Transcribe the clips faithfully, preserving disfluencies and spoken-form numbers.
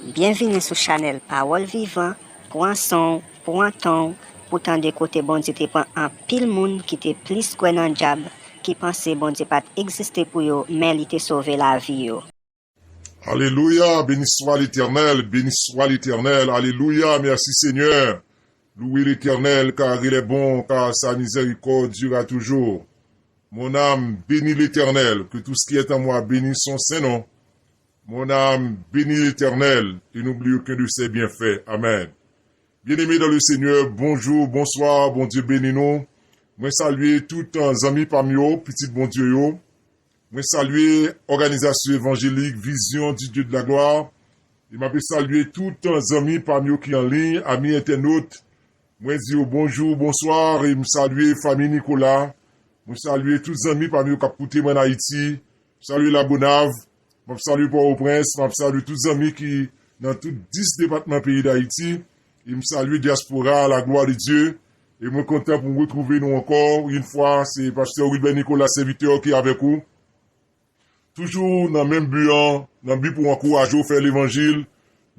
Byenvini sou chanèl Pawòl Vivan. Pran san w, pran tan w pou tande kote Bondye te pran anpil moun ki te plis kwè nan dyab, ki panse Bondye pa t egziste pou yo, men li te sove lavi yo. Alelouya, beni swa Letènèl, beni swa Letènèl, alelouya, mèsi Senyè. Louwe Letènèl, kar il est bon, kar sa mizèrikòd dira toujou. Mon âme, bénis l'Éternel, que tout ce qui est en moi bénisse son saint nom. Mon âme, bénis l'Éternel, et n'oublie aucun de ses bienfaits. Amen. Byeneme dan le Senyè, bonjou, bonswa, Bondye beni nou. Mwen salye tout zanmi pa m yo, pitit Bondye yo. Mwen salye òganizasyon evanjelik Vision du Dieu de la Gloire. E m ape salye tout zanmi pa m yo ki an liy, ami entènot. Mwen di yo bonjou, bonswa, e m salye fanmi Nicolas. Mwen salye tout zanmi pa m yo k ap koute mwen an Ayiti. Salye Lagonav, m ap salye Pòtoprens, m ap salye tout zanmi ki nan tout dis depatman peyi Dayiti. E m salye dyaspora, la gloire de Dieu. E mwen kontan pou m retwouve nou ankò yon fwa. Se pastè Wilbert Nicolas, sèvitè ki avèk ou. Toujou nan menm bi an, nan bi pou ankouraje w fè levanjil,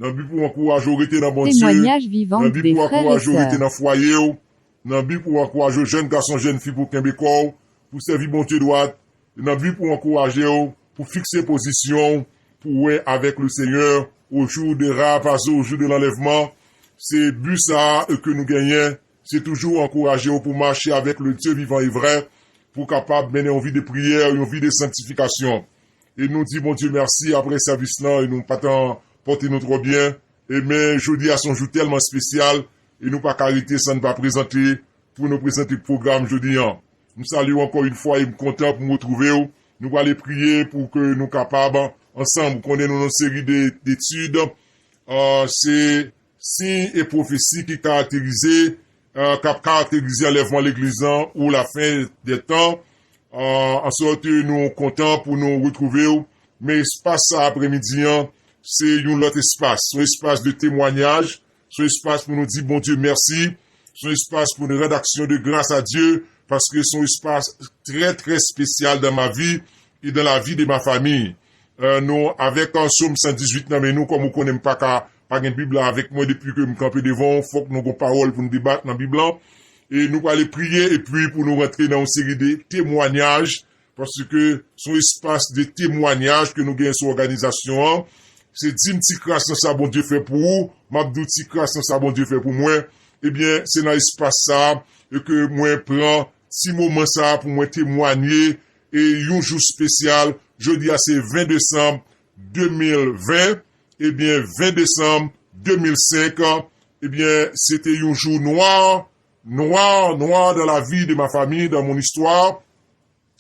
nan bi pou ankouraje w rete nan Bondye, Témoignage vivant nan bi des pou frères et ankouraje w rete sœurs. Nan fwaye w, nan bi pou ankouraje w jèn gason, jèn fi pou kenbe kò w, pou sèvi Bondye dwat, nan bi pou ankouraje w pou fikse pozisyon w, pou wè avèk le Senyè au jour de rapazo, au jour de l'enlèvement. Se bi sa a ke nou genyen, se toujou ankouraje w pou mache avèk le Dieu vivant et vrai, pou w kapab mennen yon vi de priyè, yon vi de sanktifikasyon. E nou di Bondye mèsi apre sèvis lan, e nou pa t an pòte nou twò byen. E men jodi a se yon jou tèlman espesyal, e nou pa ka rete san n pa prezante, pou nou prezante pwogram jodi an. M salye w ankò yon fwa e m kontan pou m retwouve w. Nou prale priye pou ke nou kapab ansanm, ou konnen nou nan yon seri de, detid, euh, se siy e pwofesi ki karakterize, euh, k ap karakterize anlèvman legliz lan ou la fen dè tan. Euh, ansòt nou kontan pou nou retwouve w. Men espas sa aprèmidi an, se yon lòt espas. Se yon espas de temwanyaj. Se yon espas pou nou di Bondye mèsi. Se yon espas pou nou rann aksyon de gras a Dye, paske se yon espas trè, trè espesyal dans ma vie et dans la vie de ma famille. Euh, nou, avèk, euh, Sòm san dizuit nan men nou, kòm ou konnen m pa ka, pa gen Bib la avèk mwen depi ke m kanpe devan w, fòk nou gon pawòl pou n debat nan Bib lan. E nou prale priye epi pou nou rantre nan yon seri de temwanyaj, paske se yon espas de temwanyaj ke nou genyen sou òganizasyon an. Se di m ti kras nan sa Bondye fè pou ou, m ap di w ti kras nan sa Bondye fè pou mwen. Ebyen, se nan espas sa a e ke mwen pran ti moman sa a pou mwen temwanye e yon jou espesyal. Jodi a se ven desanm de mil ven, ebyen, ven desanm de mil senk, ebyen, se te yon jou nwa, nwa, nwa dans la vie de ma famille, dans mon histoire.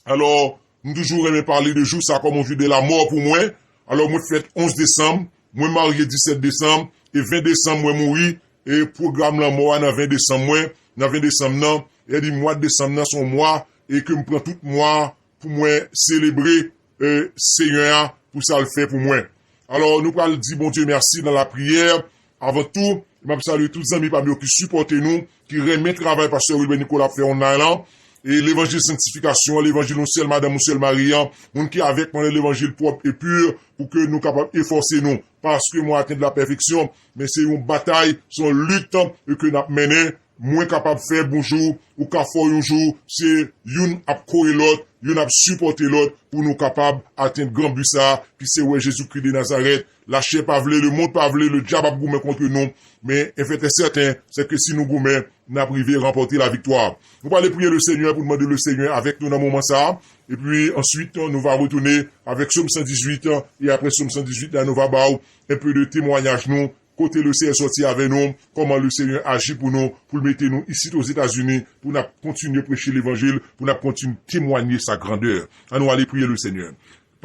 Alò, m toujou renmen pale de jou sa kòm yon jou de lanmò pou mwen. Alò, mwen fèt onz desanm, mwen marye disèt desanm, e ven desanm, mwen mouri, e pwogram lanmò a nan ven desanm mwen, nan ven desanm nan, e di mwa desanm nan se yon mwa, e ke m pran tout mwa pou mwen selebre, e, Senyè a pou sa l fè pou mwen. Alò, nou pral di Bondye mèsi nan lapriyè. Avan tou, m ap salye tout zanmi pa m yo ki sipòte nou, ki renmen travay pastè Wilbert Nicolas ap fè online lan. E levanjil sanktifikasyon an, levanjil yon sèl madanm, yon sèl mari an, moun ki avèk mwen nan levanjil pwòp e pi, pou ke nou kapab efòse nou. Parce que moi atteindre la perfection, men se yon batay, se yon lit, e ke n ap mennen. Mwen kapab fè bonjou, ou ka fè yon jou, se youn ap kore lòt, youn ap sipòte lòt, pou nou kapab atenn gran bi sa a, ki se wè Jezikri de Nazarèt. Lachè pa vle, lemonn pa vle, ledyab ap goumen kont nou, men en fait et certain, se ke si nou goumen, n ap rive ranpòte laviktwa. Nou prale priye Lesenyè pou n mande Lesenyè avèk nou nan moman sa a, epi answit, nou va retounen avèk Sòm san dizuit, e apre Sòm san dizuit la, nou va ba w un peu de temwanyaj nou, kote Lesenyè sòti avè nou, kòman Lesenyè aji pou nou, pou l mete nou isit Ozetazini, pou n ap kontinye preche levanjil, pou n ap kontinye temwanye sa grandè. Ann nou ale priye Lesenyè.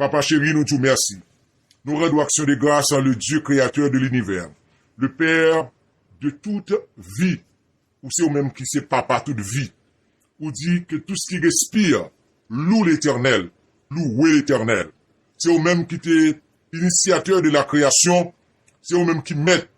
Papa cheri, nou di w mèsi. Nous rendons action de grâce en le Dieu créateur de l'univers, le Père de toute vie. Ou se ou menm ki se papa tout vi. Ou di que tout ce qui respire loue l'Éternel, louwe Letènèl. Se ou menm ki te initiateur de la création, se ou menm ki mèt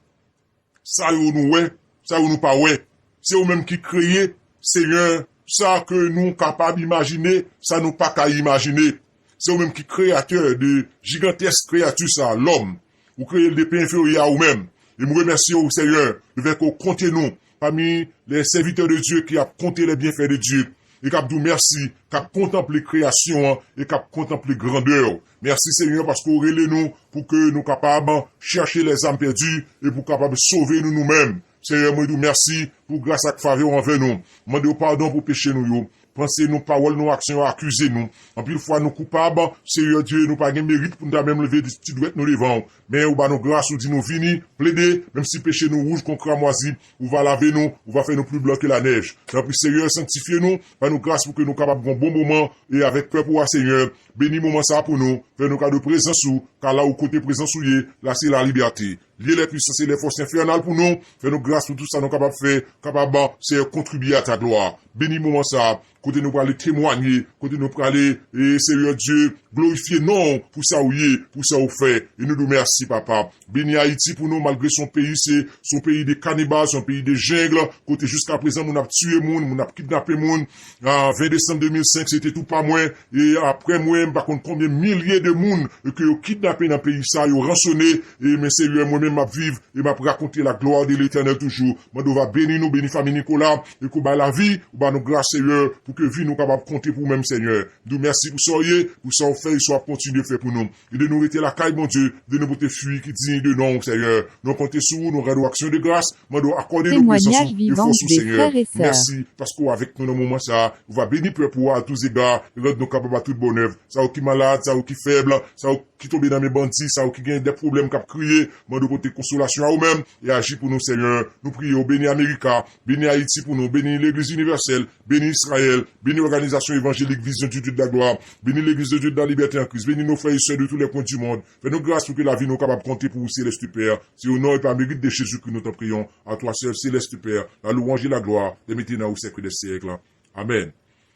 sa yo nou wè, sa yo nou pa wè. Se ou menm ki kreye, Senyè, sa ke nou kapab imajine, sa nou pa ka imajine. Se ou menm ki kreyatè de jigantèsk kreyati sa, lòm. Ou kreye l de pa enferi a ou menm. E m remèsye w, Senyè, lefètke w konte nou pami les serviteurs de Dieu ki ap konte les bienfaits de Dieu e k ap di w mèsi, k ap kontanple kreyasyon an e k ap kontanple grandè w. Mèsi, Senyè, paske w rele nou pou ke nou kapab chèche les âmes perdues e pou kapab sove nou nou menm. Senyè, mwen di w mèsi pou gras ak favè w anvè nou. Mande w padon pou peche nou yo. Panse nou, pawòl nou, aksyon yo akize nou. Anpil fwa nou koupab, Senyè Dye, nou pa gen merit pou n ta menm leve ti dwèt nou devan w. Men ou ba nou gras, ou di nou vini, plede, menm si peche nou wouj kon kramwazi, ou va lave nou, ou va fè nou pli blan ke lanèj. Tanpri Senyè, sanktifye nou, ba nou gras pou ke nou kapab gen yon bon moman e avèk pèp ou a, Senyè. Beni moman sa a pou nou, fè nou kado prezans ou, ka la ou kote prezans ou ye, la se lalibète. Lye lè pwisans e lè fòs enfènal pou nou, fè nou gras pou tout sa nou kapab fè, kapab, Senyè, kontribye a ta glwa. Beni moman sa a, kote nou prale temwanye, kote nou prale, e, Senyè Dye, glorifye non w pou sa ou ye, pou sa ou fè. E nou di w mèsi, papa. Beni Ayiti pou nou, malgre se yon peyi, se, se yon peyi de kanibal, se yon peyi de jeng, kote jiska prezan moun ap tiye moun, moun ap kidnape moun. A, ven desanm de mil senk, se te tou pa mwen, e apre mwen, m pa konn konbyen milye de moun ke yo kidnape nan peyi sa, yo ransone, e men Senyè, mwen menm m ap viv, e m ap rakonte la glwa de Letènèl toujou. Mande w va beni nou, beni fanmi Nicolas, e ke w bay lavi, ou ba nou gras, Senyè, pou ke vi nou kapab konte pou ou menm, Senyè. M di w mèsi pou sa w ye, pou sa w fè, e sa w ap kontinye fè pou nou. Ede nou rete lakay Bondye, ede nou pote fwi ki diy de non w, Senyè. Nou konte sou ou, nou rande w aksyon de gras, mande w akòde nou prezans ou e fòs ou, Senyè. Mèsi paske w avèk nou nan moman sa a. Ou va beni pèp ou a, a tous égards, e rann nou kapab a tout bonnè. Sa yo ki malad, sa yo ki fèb, sa yo ki tonbe nan men bandi, sa yo ki gen de pwoblèm k ap kriye, mande w pote konsolasyon a ou menm e aji pou nou, Senyè. Nou priye w, beni Amerika, beni Ayiti pou nou, beni Legliz Inivèsèl, beni Izrayèl, beni òganizasyon evanjelik Vision du Dieu de la Gloire, beni Legliz de Dieu de la Liberté en Christ, beni nos frères et sœurs de tous les coins du monde. Fè nou gras pou ke lavi nou kapab konte pou ou, Céleste Père. C'est au nom et par mérite de Jésus que nous t'en prions. À toi seul, Céleste Père, la louange et la gloire dès maintenant au siècle des siècles. Amen.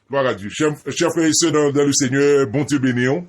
Gloire à Dieu. Chers, chers frères et sœurs dans, dans le Seigneur, Bondye beni w.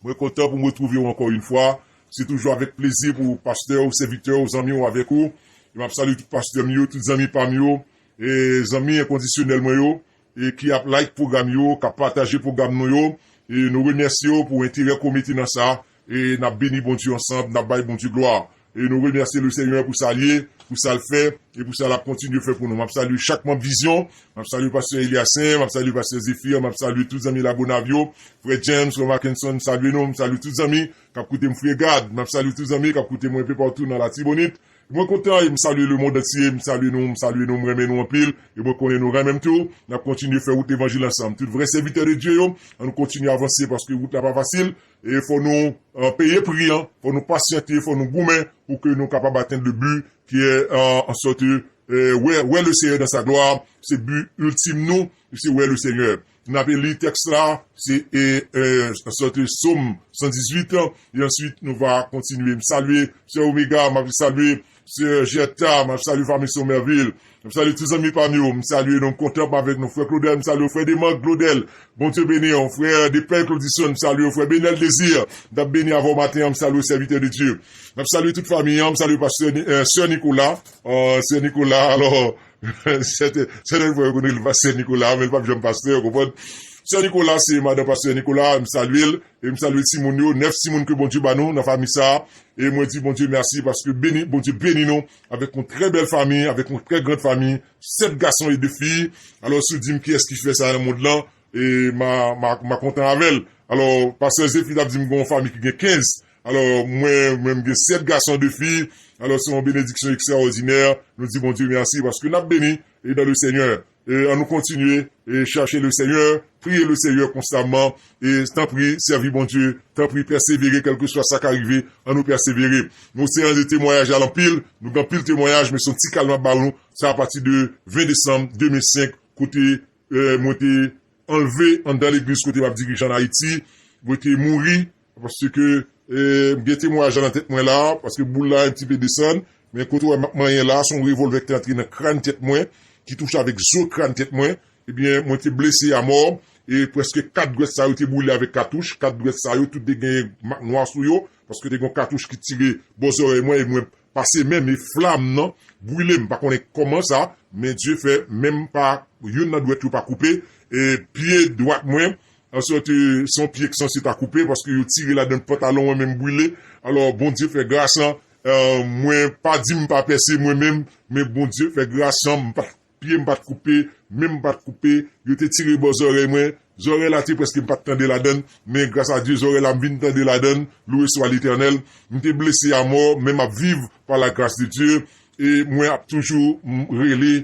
Mwen kontan pou m retwouve w ankò yon fwa. Se toujou avèk plezi pou pastè w, sèvitè w, zanmi w avèk ou. E m ap salye tout pastè m yo, tout zanmi pa m yo, e zanmi enkondisyonèl mwen yo, e ki ap like pwogram yo, k ap pataje pwogram nou yo. E nou remèsye w pou enterè ke w mete nan sa. E n ap beni Bondye ansanm, n ap bay Bondye glwa. E nou remèsye Lesenyè pou sa l ye, pou sa l fè, e pou sa l ap kontinye fè pou nou. M ap salye chak manm Vizyon, m ap salye pastè Eliasen, m ap salye pastè Zéphir, m ap salye tout zanmi Lagonav yo, frè James, frè Mackenson, m salye nou, m salye tout zanmi k ap koute m, frè Gad, m ap salye tout zanmi k ap koute mwen enpe patou nan Latibonit. Mwen kontan e m salye lemonn antye, m salye nou, m salye nou, m renmen nou anpil, e mwen konnen nou renmen m tou. N ap kontinye fè wout levanjil ansanm. Tout vrè sèvitè de Dye yo, ann nou kontinye avanse paske wout la pa fasil, e fò nou, eh, peye pri an, fò nou pasyante, fò nou goumen pou ke nou kapab atenn le bi ki, eh, an sòt, eh, wè, wè Lesenyè dans sa gloire, se bi iltim nou, se wè Lesenyè. N ap li tèks la, se, eh, eh, an sòt Sòm san dizuit, e answit nou va kontinye. M salye sè Omega, m ap salye sè Jetta, m ap salye fanmi Somerville. M salye tout zanmi pa m yo. M salye nou, m kontan avèk nou. Frè Claudel, m salye w. Frè Demarc Claudel, Bondye beni w. Frè Depèy Claudison, m salye w. Frè Benel Désir, m t ap beni avè w maten an, m salye w, sèvitè de Dye. M ap salye tout fanmi an, m salye pastè Ni-, eh, sè Nicolas. Eh, sè Nicolas, alò, sèten, sèten fwa yo konn rele l pastè Nicolas, men l p ap janm pastè, w konprann. Sè Nicolas, se madan pastè Nicolas, m salye l, e m salye timoun yo, nèf timoun ke Bondye ba nou nan fanmi sa a. E mwen di Bondye mèsi paske beni, Bondye beni nou avèk yon trè bèl fanmi, avèk yon trè grand fanmi, sèt gason e de fi. Alò, si w di m kiyès ki fè sa nan mond lan, e m a, m a, m a kontan avè l. Alò, pastè Zéphir t ap di m gen yon fanmi ki gen kenz. Alò, mwen, mwen, m gen sèt gason, de fi. Alò, se yon benediksyon ekstraòdinè. Nou di Bondye mèsi paske n ap beni e dans le Seigneur. E ann nou kontinye e chache Lesenyè, priye Lesenyè konstamman. E tanpri, sèvi Bondye. Tanpri, pèsevere, kèlkeswa sa ka rive, ann nou pèsevere. Nou se yon temwayaj al anpil, nou gen anpil temwayaj, men se yon ti kal m ap ba nou. Sa apati de ven desanm de mil senk, kote, eh, mwen te anlve anndan legliz kote m ap dirije ann Ayiti, mwen te mouri, paske, eh, m gen temwayaj la nan tèt mwen la, paske boul la yon ti pe desann, men kote w wè m ap manyen la, se yon revòlvè ki te antre nan kràn tèt mwen, ki touche avèk zo kràn tèt mwen, ebyen, mwen te blese amò, e prèske kat dwèt sa yo te boule avèk katouch, kat dwèt sa yo, tout te gen mak nwa sou yo, paske te gen yon katouch ki tire bò zòrèy mwen, e mwen pase men m, e flam nan brile m, pa konnen kòman sa, men Dye fè menm pa youn nan dwèt yo pa koupe, e pye dwat mwen, Answèt, se yon pye ki sanse ta koupe, paske yo tire ladan pantalon mwen menm brile. Alò, Bondye fè gras, an, mwen pa di m pa pèse mwen menm, men Bondye fè gras, an, m pa t pye m pa t koupe, men m pa t koupe, yo te tire bò zòrèy mwen, zòrèy la te prèske m pa t tande ladann, men gras a Dye zòrèy la m vin tande ladann, louwe swa Letènèl. M te blese a mò, men m ap viv pa la gras de Dye, e mwen ap toujou rele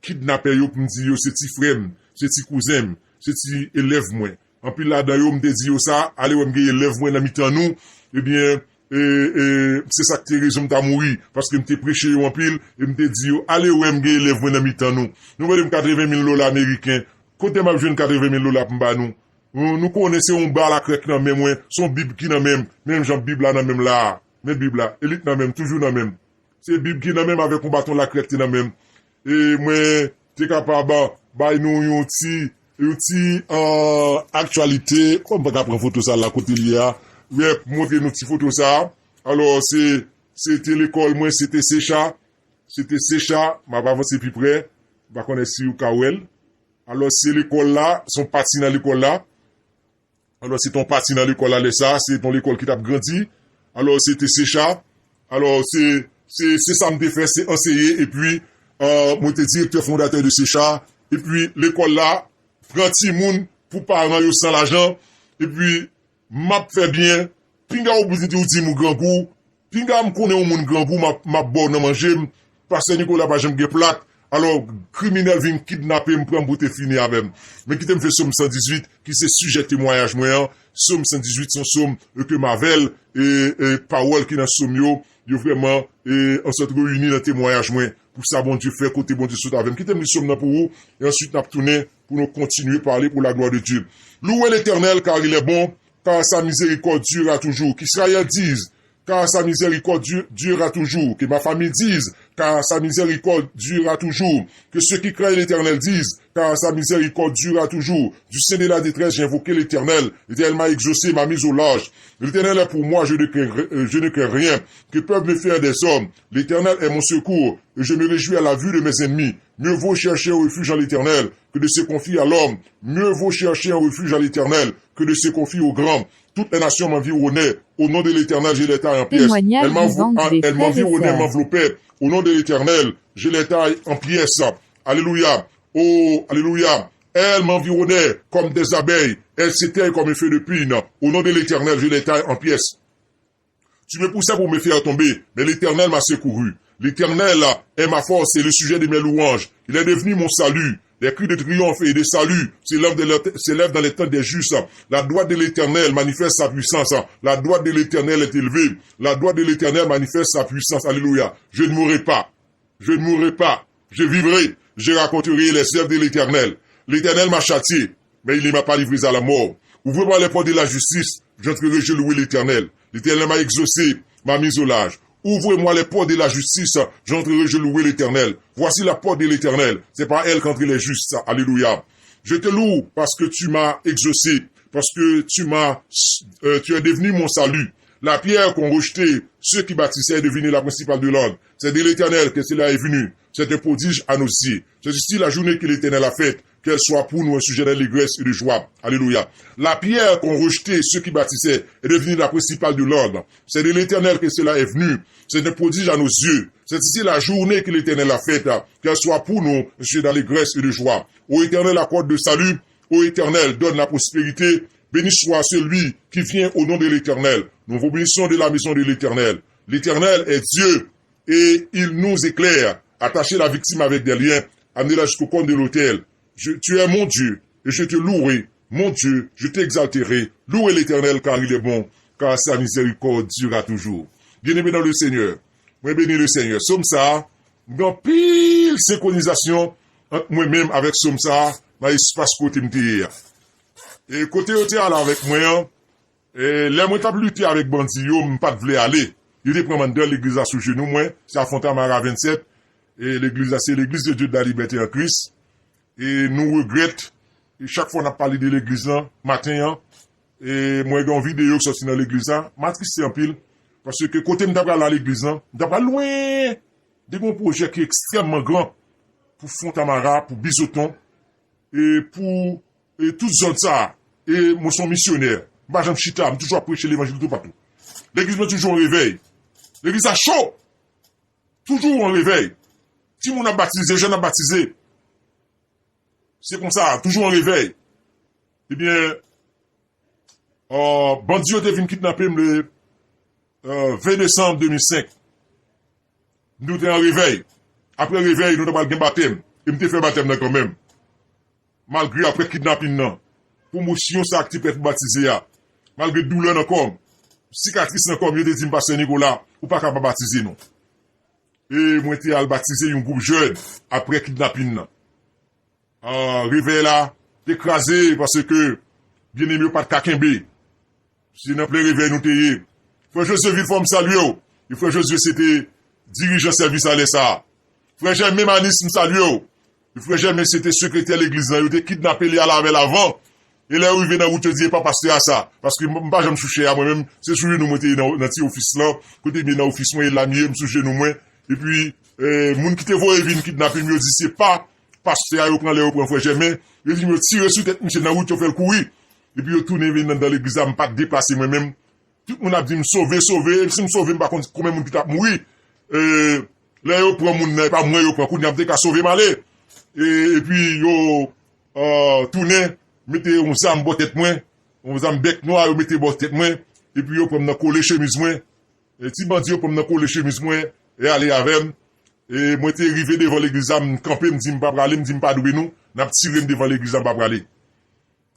kidnapè yo pou m di yo se ti frè m, se ti kouzen m, se ti elèv mwen. Anpil ladan yo, m te di yo sa, ale wè m gen elèv mwen nan mitan nou, ebyen, e, e, se sa k te rezon m ta mouri, paske m te preche yo anpil, e m te di yo, ale wè m gen elèv mwen nan mitan nou. Nou mande m katreven mil dola ameriken, kote m ap jwenn katreven mil dola pou m ba nou? Nou, nou konnen se yon ba lakrèk nan men mwen, se yon bib ki nan men m, menm jan bib la nan men m la a, men bib la, e li t nan men m, toujou nan men m. Se bib ki nan men m avèk yon baton lakrèk te nan men m. E mwen te kapab bay nou yon ti, yon ti, an, aktyalite. Kòm m pa ka pran foto sa la kote l ye a. Yè, pou montre nou ti foto sa. Alò, se, se te lekòl mwen, se te Secha. Se te Secha, m ap avanse pi prè. M pa konnen si ou ka wè l. Alò, se lekòl la, se yon pati nan lekòl la. Alò, se te yon pati nan lekòl la lè sa, se te yon lekòl ki t ap grandi. Alò, se te Secha. Alò, se, se, se sa m te fè, se anseye, epi, euh, mwen te direktè fondatè de Secha. Epi, lekòl la pran timoun pou paran yo san lajan. Epi, m ap fè byen. Pinga ou di, ou di m ou grangou. Pinga m konnen yon moun grangou, m ap, m ap ba w nan manje m. Pastè Nicolas pa janm gen plat. Alò, kriminèl vin kidnape m, pran m pou te fini avè m. Men kite m fè Sòm san dizuit, ki se sijè temwayaj mwen an. Sòm san dizuit, se yon sòm, e, ke m avè l, e, e pawòl ki nan sòm yo, yo vrèman, e, ansòt reyini nan temwayaj mwen. Pou sa Bondye fè, kote Bondye sot avè m. Kite m li sòm nan pou ou, e answit n ap tounen pou nou kontinye pale pour la gloire de Dieu. Louez l'Éternel, car il est bon, car sa miséricorde durera toujours. Qu'Israël dise, car sa miséricorde du- durera toujours. Que ma famille dise, car sa miséricorde durera toujours. Que ceux qui craignent l'Éternel disent, car sa miséricorde durera toujours. Du sein de la détresse, j'ai invoqué l'Éternel. L'Éternel m'a exaucé, m'a mis au large. L'Éternel est pour moi, je ne crains, euh, je ne crains rien. Que peuvent me faire des hommes? L'Éternel est mon secours, et je me réjouis à la vue de mes ennemis. Mieux vaut chercher un refuge en l'Éternel que de se confier à l'homme. Mieux vaut chercher un refuge à l'Éternel que de se confier aux grands. Toutes les nations m'environnaient. Au nom de l'Éternel, je les taille en pièces. Elles m'envo- elles m'environnaient, m'enveloppaient. Au nom de l'Éternel, je les taille en pièces. Alléluia. Oh, alléluia. Elles m'environnaient comme des abeilles. Elles s'éteignent comme un feu de pine. Au nom de l'Éternel, je les taille en pièces. Tu me poussais pour me faire tomber, mais l'Éternel m'a secouru. L'Éternel est ma force et le sujet de mes louanges. Il est devenu mon salut. Les cris de triomphe et de salut s'élèvent de la- s'élèvent dans les tentes des justes. La droite de l'Éternel manifeste sa puissance. La droite de l'Éternel est élevée. La droite de l'Éternel manifeste sa puissance. Alléluia. Je ne mourrai pas. Je ne mourrai pas. Je vivrai. Je raconterai les œuvres de l'Éternel. L'Éternel m'a châtié, mais il ne m'a pas livré à la mort. Ouvrez-moi les portes de la justice. J'entrerai, je louerai l'Éternel. L'Éternel m'a exaucé, m'a mis au large. Ouvrez-moi les portes de la justice. J'entrerai, je louerai l'Éternel. Voici la porte de l'Éternel. C'est par elle qu'entrent les justes. Alléluia. Je te loue parce que tu m'as exaucé, parce que tu m'as, euh, tu es devenu mon salut. La pierre qu'ont rejetée ceux qui bâtissaient est devenue la principale de l'ordre. C'est de l'Éternel que cela est venu. C'est un prodige à nos yeux. C'est ici la journée que l'Éternel a faite, qu'elle soit pour nous un sujet d'allégresse et de joie. Alléluia. La pierre qu'ont rejetée ceux qui bâtissaient est devenue la principale de l'ordre. C'est de l'Éternel que cela est venu. C'est un prodige à nos yeux. C'est ici la journée que l'Éternel a faite, qu'elle soit pour nous un sujet d'allégresse et de joie. Ô Éternel, accorde le salut. Ô Éternel, donne la prospérité. Béni soit celui qui vient au nom de l'Éternel. Nous vous bénissons de la maison de l'Éternel. L'Éternel est Dieu et il nous éclaire. Attachez la victime avec des liens, amenez-la jusqu'au corne de l'autel. Je- tu es mon Dieu et je te louerai. Mon Dieu, je t'exalterai. Louez l'Éternel car il est bon, car sa miséricorde durera toujours. Bien-aimé dans le Seigneur, mwen beni le Seigneur. Sòm sa a, m gen anpil senkronizasyon ant mwen menm avèk sòm sa a nan espas kote m te ye a. E kote yo te ale avèk mwen an, e lè mwen t ap lite avèk bandi yo, m pa t vle ale. Yo te pran m anndan legliz la sou jenou mwen, se a Fontamara vennsèt, e legliz la se L'église de Dieu de la Liberté en Christ. E nou regrèt, e chak fwa n ap pale de legliz lan, maten an, e mwen gen yon videyo k sòti nan legliz la, m atriste anpil, paske kote m ta pral nan legliz lan, m ta pral lwen, te gen yon pwojè ki ekstrèmman gran pou Fontamara, pou Bizoton, e pou, e tout zòn sa a. E mwen se yon misyonè. M pa janm chita, m toujou ap preche levanjil toupatou. Legliz mwen toujou an revèy. Legliz la cho. Toujou an revèy. Timoun ap batize, jèn ap batize. Se konsa, toujou an revèy. Ebyen, euh, bandi yo te vin kidnape m le euh, ven desanm de mil senk. Nou te an revèy. Apre revèy, nou te pral gen batèm. E m te fè batèm nan kanmenm. Malgre apre kidnapin nan, pwomosyon sa a ki te prèt pou batize a, malgre doulè nan kò m, sikatris nan kò m, yo te di m, Pastè Nicolas, ou pa ka pa batize non. E mwen te al batize yon gwoup jèn apre kidnapin nan. Ah, revèy la te kraze paske byeneme yo pa t ka kenbe. Se nan plen revèy nou te ye. Frè Jozye Vilfò, m salye w. E frè Jozye se te dirijan sèvis a lè sa a. Frè Jèmen Manis, m salye w. E frè Jèmen se te sekretè legliz lan. Yo te kidnape li al avè l avan. E lè yo rive nan wout, yo di, "E pa pastè a sa." Paske m m pa janm sou chè a, mwen menm, se sou jenou mwen te ye nan, nan ti ofis lan. Kote m ye nan ofis mwen, e la m ye, m sou jenou mwen. Epi, eh, moun ki te voye vin kidnape m yo di, "Se pa pastè a yo pran lè yo pran frè Jèmen." Yo di m yo tire sou tèt misye nan wout, yo fè l kouri. Epi yo tounen vin anndan legliz la, m pa t deplase mwen menm. Tout moun ap di m, "Sove, sove." E si m sove, m pa konn konbyen moun ki t ap mouri. Eh, lè yo pran moun nan, e pa mwen yo pran. Kounye a, m te ka sove m ale. E, epi yo, euh, tounen, mete yon zam bò tèt mwen, yon zam bèk nwa, yo mete bò tèt mwen. Epi yo pran m nan kole chemiz mwen. E ti bandi yo pran m nan kole chemiz mwen e ale avè m. E mwen te rive devan legliz la, m kanpe, m di m pa prale, m di m pa dwe nou, n ap tire m devan legliz la, m pa prale.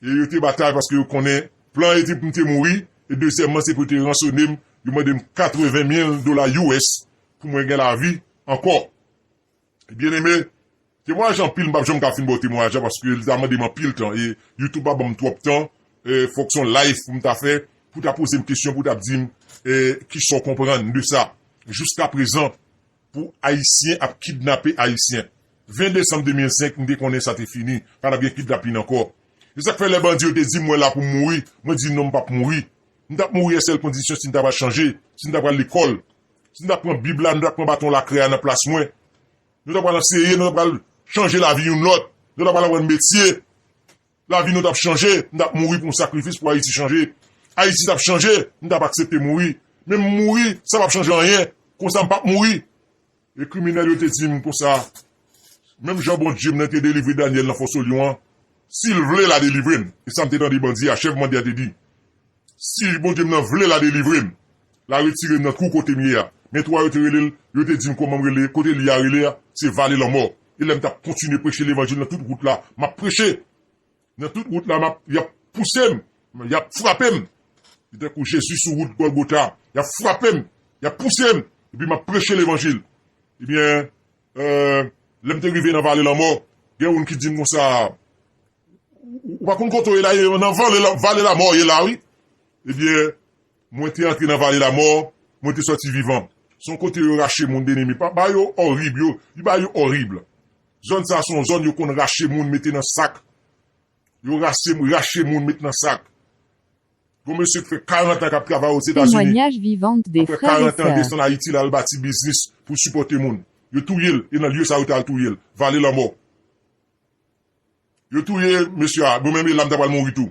E yo te batay paske yo konnen plan yo te pou m te mouri, e dezyèmman, se pou yo te ransone m, yo mande m katreven mil dola U S pou mwen gen lavi ankò. Byeneme, temwayaj anpil, m p ap janm ka fin ba w temwayaj la paske li ta mande m anpil tan e YouTube pa ban m twòp tan. Eh, fòk se yon live pou m ta fè, pou ta poze m kesyon, pou ta di m, eh, kisa w konprann de sa. Jiskaprezan, pou Ayisyen ap kidnape Ayisyen. Ven desanm de mil senk, m te konnen sa te fini, pa t ap gen kidnapin ankò. Se sa k fè lè bandi yo te di m mwen la pou m mouri, mwen di non, m p ap mouri. M t ap mouri a sèl kondisyon si m ta pral chanje, si m ta pral lekòl, si m ta pral pran Bib la, m ta pral pran baton lakrè a nan plas mwen. Nou ta pral anseye, nou ta pral chanje lavi youn lòt. Nou ta pral aprann metye. Lavi nou t ap chanje, m t ap mouri pou yon sakrifis pou Ayiti chanje. Ayiti t ap chanje, m t ap aksepte mouri. Men m mouri, sa p ap chanje anyen. Konsa m p ap mouri. E kriminèl yo te di m konsa, menm jan Bondye m nan te delivre Danyèl nan fòso lyon an, si l vle l a delivre m. E sa m te tande bandi a, chèf bandi a te di. Si Bondye m nan vle l a delivre m, l a retire m nan twou kote m ye a. Men twou a yo te rele l, yo te di m kòman m rele, kote li a rele a, se Vale Lanmò. E lè m t ap kontinye preche levanjil nan tout wout la, m ap preche. Nan tout wout la, m ap, y ap pouse m, y ap frape m. Se tankou Jezi sou wout Gòlgota, y ap frape m, y ap pouse m, epi m ap preche levanjil. Ebyen, euh, lè m te rive nan Vale Lanmò, gen youn ki di m konsa, ou, ou pa konn kote w ye la, e nan vale la, vale lamò w ye la, wi. Ebyen, mwen te antre nan vale lamò, mwen te sòti vivan. Se yon kote yo rache moun, byeneme. Pa, bagay yo orib, yo, li bagay yo orib. Zòn sa a se yon zòn yo konn rache moun, mete nan sak. Yo rache, rache moun, met nan sak. Gon mesye ki fè karant an k ap travay Ozetazini. Témoignage vivant des frères et sœurs. Apre karant an, desann Ayiti, l al bati biznis pou sipòte moun. Yo touye l, e nan lye sa yo te al touye l. Vale Lanmò. Yo touye mesye a, mwen menm e la m ta pral mouri tou.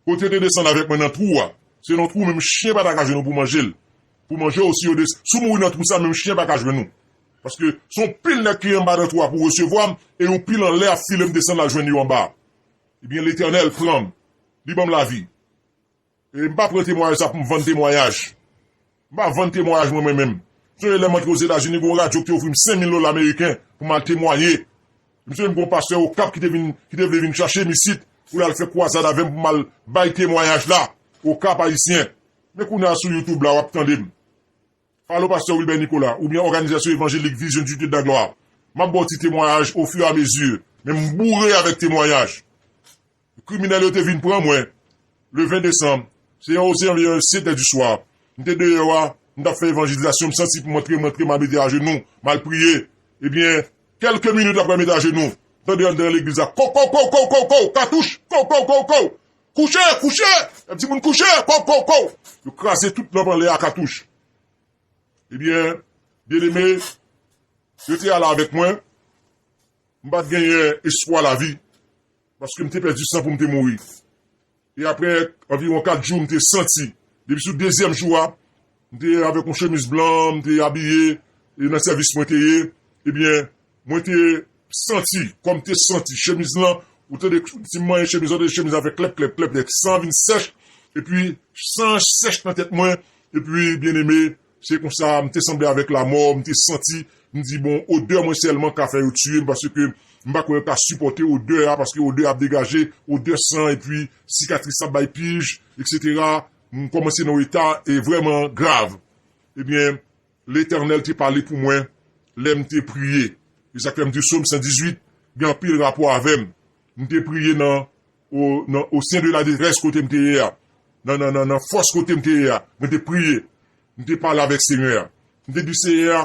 Kote yo te desann avèk mwen nan twou a, se nan twou menm chen pa ta ka jwenn pou manje l. Pou manje w, si yo des-, si w mouri nan twou sa, menm chen pa ka jwenn ou. Paske se yon pil nèg ki anba nan twou a pou resevwa m, e yon pil anlè ap file m desann al jwenn yo anba. Ebyen, Letènèl pran m, li ban m lavi. E m pa pran temwayaj sa pou m vann temwayaj. M pa vann temwayaj mwen, mwen menm. Sonje lè m antre Ozetazini, gen yon radyo ki te ofri m senk mil dola ameriken pou m al temwaye. M sonje m gen yon pastè Okap ki te vin, ki te vle vin chache m isit pou l al fè kwazad avè m pou m al bay temwayaj la Okap ayisyen. Men kounye a sou YouTube la, w ap tande m. Follow Pastè Wilbert Nicolas oubyen Òganizasyon Evanjelik Vision du Dieu de la Gloire. M ap ba w ti temwayaj au fur et à mesure, men m boure avèk temwayaj. Kriminèl yo te vin pran mwen le ven desanm. Se yon, se anviwon sèt è di swa. M te deyò a, m t ap fè evanjelizasyon, m santi pou m antre, m antre, m al mete ajenou, m al priye. Ebyen, kèlke minit apre m mete ajenou, m tande anndan legliz la, kow, kow, kow, katouch, kow, kow, kow, kow, kouche, kouche, y ap di moun kouche, kow, kow, kow. Yo kraze tout lanp anlè a katouch. Ebyen, byeneme, yo te ale avèk mwen. M pa t genyen espwa lavi, paske m te pèdi san pou m te mouri. E apre anviwon kat jou, m te santi. Depi sou dezyèm jou a, m te avèk yon chemiz blan, m te abiye, e nan sèvis mwen te ye. Ebyen, mwen te santi, kòm m te santi, chemiz lan, ou tande, si m manyen chemiz lan, ou tande chemiz lan fè klèp, klèp, klèp, klèp, san an vin sèch, epi san an sèch nan tèt mwen, epi, byeneme, se konsa, m te sanble avèk lamò, m te santi, m di, bon, odè mwen sèlman ka fè yo tiye m, paske m pa kwè yo ka sipòte odè a, paske odè ap degaje, odè san, epi sikatris ap bay pij, etsetera. M kòmanse nan yon eta, e vrèman grav. Ebyen, Letènèl te pale pou mwen lè m te priye. E sa k fè m di Sòm san dizuit gen anpil rapò avè m. M te priye nan, o, nan, o sen de la detrès kote m te ye a. Nan, nan, nan, nan fòs kote m te ye a. Mwen te priye. M te pale avèk Senyè a. M te di, Senyè a,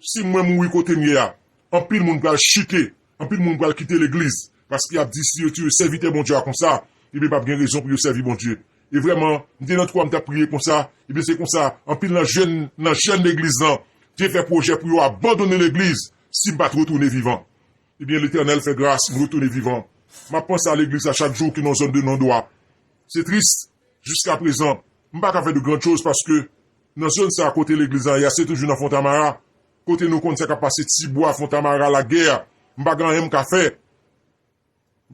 si mwen mouri kote m ye a, anpil moun pral chite, anpil moun pral kite legliz. Paske y ap di, si yo tiye sèvitè Bondye a konsa, ebyen, p ap gen rezon pou yo sèvi Bondye. E vrèman, m te nan twou a, m t ap priye konsa. Ebyen, se konsa, anpil nan jèn, nan jèn legliz lan, te fè pwojè pou yo abandone legliz si m pa t retounen vivan. Ebyen, Letènèl fè gras, m retounen vivan. M ap panse a legliz la chak jou ki nan zòn de non dwa. Se tris, jiska prezan, m pa ka fè de grann choz paske nan zòn sa a kote legliz la ye a, se toujou nan Fontamara, kote nou konn sa k ap pase, Tibwa, Fontamara, Lagè, m pa gen anyen m ka fè.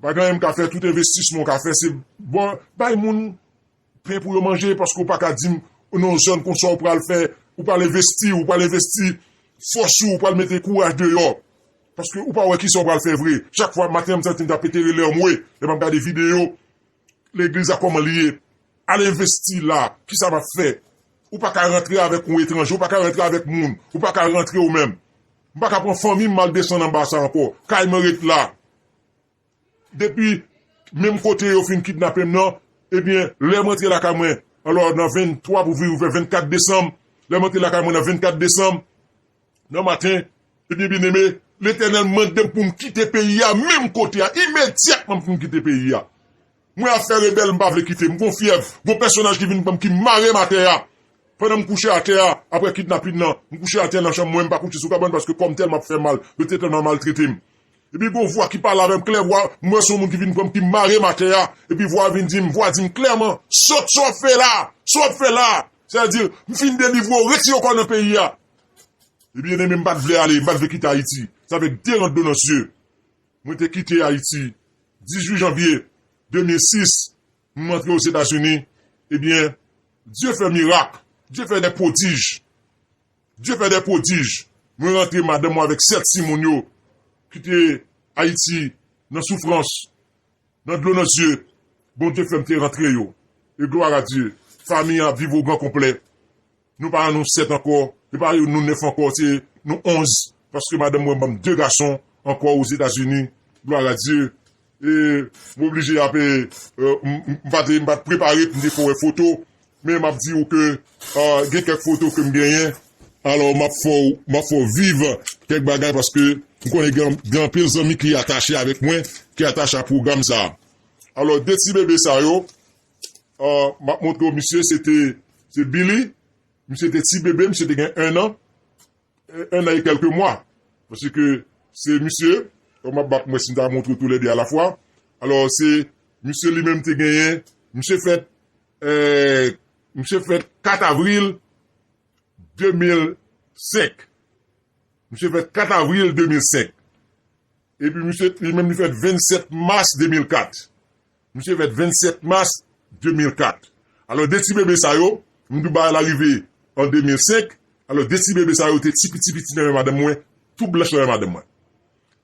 Pa gen anyen m ka fè, tout envestisman w ka fè, se bon, bay moun pen pou yo manje, paske w pa ka di m, nan yon zòn konsa w pral fè, ou pral envesti, ou pral envesti fòs ou, ou pral mete kouraj deyò. Paske ou pa wè kisa w pral fè vre. Chak fwa maten an, m santi m ta pete rele anmwe, lè m ap gade videyo, legliz la kòman li ye. Al envesti la, kisa m ap fè? Ou pa ka rantre avèk yon etranje, ou pa ka rantre avèk moun, ou pa ka rantre ou menm. M pa ka pran fanmi m, m al desann anba sa ankò. Kay mwen ret la. Depi menm kote yo fin kidnape m nan, ebyen, lè m rantre lakay mwen, alò, nan venntwa pou vin ouvè vennkat desanm, lè m rantre lakay mwen nan vennkat desanm, nan maten, ebyen, byeneme, Letènèl mande m pou m kite peyi a, menm kote a, imedyatman pou m kite peyi a. Mwen ap fè rebèl, m pa vle kite, m gon fyèv, gon pèsonaj ki vin pran m, ki mare m atè a. Pandan m kouche atè a, apre kidnapin nan, m kouche atè nan chanm mwen, m pa kouche sou kabann paske kò m tèlman ap fè mal, yo te tèlman maltrete m. Epi gon vwa ki pale avè m klè, vwa, m wè se yon moun ki vin pran m, ki mare m atè a, epi vwa a vin di m, vwa di m klèman, sot, sa w ap fè la? Sa w ap fè la? Sètadi, m fin delivre w, retire w kò nan peyi a. Ebyen, byeneme, m pa t vle ale, m pa t vle kite Ayiti. Sa fè de rant dlo nan zye. Mwen te kite Ayiti dizuit janvye de mil sis, m antre Ozetazini. Ebyen, Dye fè mirak, Dye fè de pwodij. Dye fè de pwodij. Mwen rantre, madanm mwen avèk sèt timoun yo kite Ayiti nan soufrans, nan dlo nan zye. Bondye fè m te rantre yo. E glwa a Dye. Fanmi an ap viv o gran konplè. Nou pa nou sèt ankò, e pa nou nèf ankò, se nou onz. Paske madanm mwen ban m de gason ankò Ozetazini. Glwa a Dye. E m oblije ap, e, m, m, m pa te, m pa t prepare pou m te fè wè foto, men m ap di w ke, e, gen kèk foto ke m genyen. Alò, m ap fè w, m ap fè w viv kèk bagay paske m konnen gen, gen anpil zanmi ki atache avèk mwen, ki atache a pwogram sa a. Alò, de ti bebe sa yo, e, m ap montre w misye, se te, se Billy. Misye te ti bebe, misye te gen en an, en an e kèlke mwa. Paske se misye, m ap bat mwen si m ta montre w toulède alafwa. Alò, se misye li menm te genyen, misye fèt, e, misye fèt kat avril de mil senk. Misye fèt kat avril de mil senk. Epi misye, li menm, li fèt vennsèt mas de mil kat. Misye fèt vennsèt mas de mil kat. Alò, de ti bebe sa yo, m di w bagay la rive an de mil senk. Alò, de ti bebe sa yo te ti piti piti nan men madanm mwen, tou blanch nan men madanm mwen.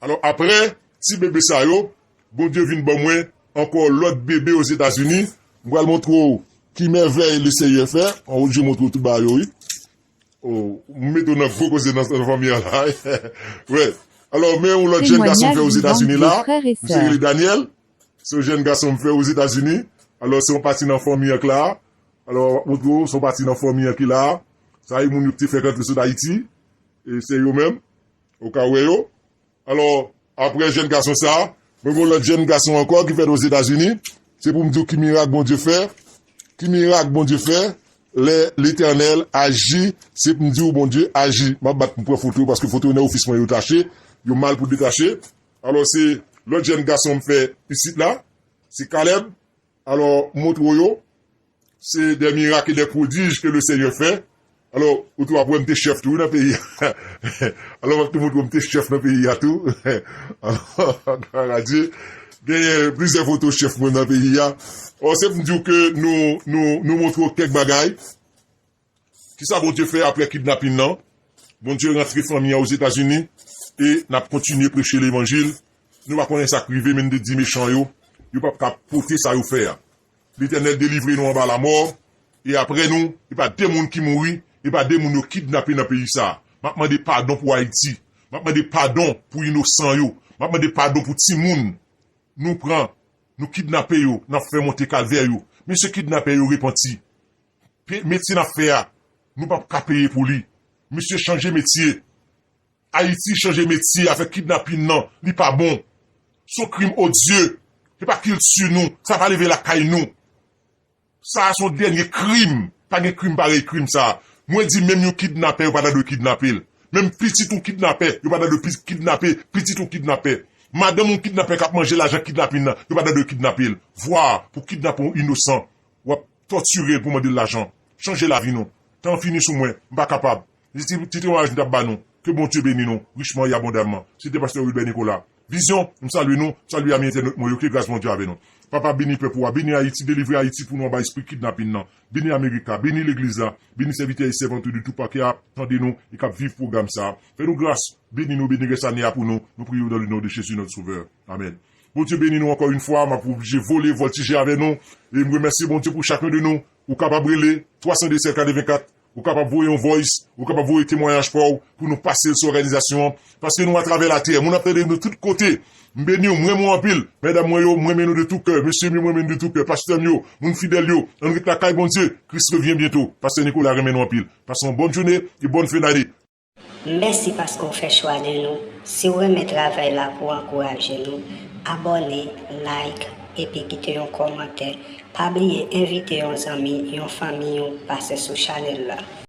Alò, apre ti bebe sa yo, Bondye vin ban mwen ankò lòt bebe Ozetazini. M pral montre w ki mèvèy Lesenyè fè. An, Bondye montre w tout bagay yo, wi. Oh, m mete w nan gwo koze nan, nan fanmi an la. Wè. Alò, men yon lòt jèn gason m fè Ozetazini la. Misye rele Daniel. Se yon jèn gason m fè Ozetazini. Alò, se yon pati nan fanmi an k la. Alò, m ap montre w, se yon pati nan fanmi an ki la. Sa e moun yo ki te fèk rantre sot Ayiti. E se yo menm. Ou ka wè yo. Alò, apre jèn gason sa a, mwen gen yon lòt jèn gason ankò ki fèt Ozetazini. Se pou m di w ki mirak Bondye fè. Ki mirak Bondye fè. Lè Letènèl aji, se pou m di w Bondye aji. M ap bat pou m pran foto yo paske foto yo nan ofis mwen yo tache. Yo mal pou detache. Alò, se lòt jèn gason m fè isit la. Se Caleb. Alò, montre yo, c'est des miracles et des prodiges que le Seigneur fait. Alò, ou tou ap wè m te chèf tou nan peyi a. Alò, m ap tou montre w m te chèf nan peyi a tou. Alò, glwa a Dye. Genyen plizyè foto chèf mwen nan peyi a. Alò, se pou m di w ke nou, nou, nou montre w kèk bagay. Kisa Bondye fè apre kidnapin nan? Bondye rantre fanmi an Ozetazini e n ap kontinye preche levanjil. Nou pa konnen sa k rive, men n te di mechan yo, yo p ap ka pote sa yo fè a. Letènèl delivre nou anba lamò, e apre nou, e pa de moun ki mouri, e pa de moun yo kidnape nan peyi sa a. M ap mande padon pou Ayiti. M ap mande padon pou inosan yo. M ap mande padon pou timoun nou pran, nou kidnape yo, n ap fè monte kalvè yo. Mesye kidnapè yo repanti. Pe- Metye n ap fè a, nou p ap ka peye pou li. Mesye chanje metye. Ayiti chanje metye, afè kidnapin nan, li pa bon. Se yon krim odye. Se pa kilti nou, sa pa leve lakay nou. Sa a se yon dènye krim. Pa gen krim parèy krim sa a. Mwen di menm yon kidnapè, yo pa ta dwe kidnape l. Menm pitit yon kidnapè, yo pa ta dwe pi- kidnape pitit yon kidnapè. Madanm yon kidnapè k ap manje lajan kidnapin nan, yo pa ta dwe kidnape l. Vwa pou kidnape yon inosan, w ap tòtire l pou mande l lajan. Chanje lavi nou. Tan an fini sou mwen, m pa kapab. Se ti, ti temwayaj m t ap ba nou. Ke Bondye beni nou richman e abondamman. Se te pastè Wilbert Nicolas. Vizyon, m salye nou, m salye ami entènot mwen yo, ke gras Bondye avè nou. Papa, beni pèp ou a, beni Ayiti, delivre Ayiti pou nou anba espri kidnapin nan. Beni Amerika, beni legliz la, beni sèvitè e sèvant ou de tou pa ki ap tande nou e k ap viv pwogram sa a. Fè nou gras, beni nou, beni rès ane a pou nou. Nou priye w dans le nom de Jésus, notre Sauveur. Amèn. Bondye beni nou ankò yon fwa, m ap oblije vole, vòltije avè nou. E m remèsye Bondye pou chakun de nou. Ou kapab rele twa san de sèt katrevenkat, ou kapab voye yon voice, ou kapab voye temwayaj pa w pou nou pase l sou òganizasyon an. Paske nou atravè latè, moun ap tande nou tout kote. M beni w, m renmen w anpil. Medam mwen yo, m renmen nou de tou kè. Mesye m yo, m renmen nou de tou kè. Pastè m yo, moun fidèl yo, ann ret lakay Bondye. Kris revyen byento. Pastè Nicolas renmen nou anpil. Pase yon bòn jounen e bòn fen dane. Mèsi paske w fè chwa de nou. Si w renmen travay la pou w ankouraje nou, abòne, like, epi kite yon kòmantè. Pa bliye envite yon zanmi, yon fanmi w pase sou chanèl la.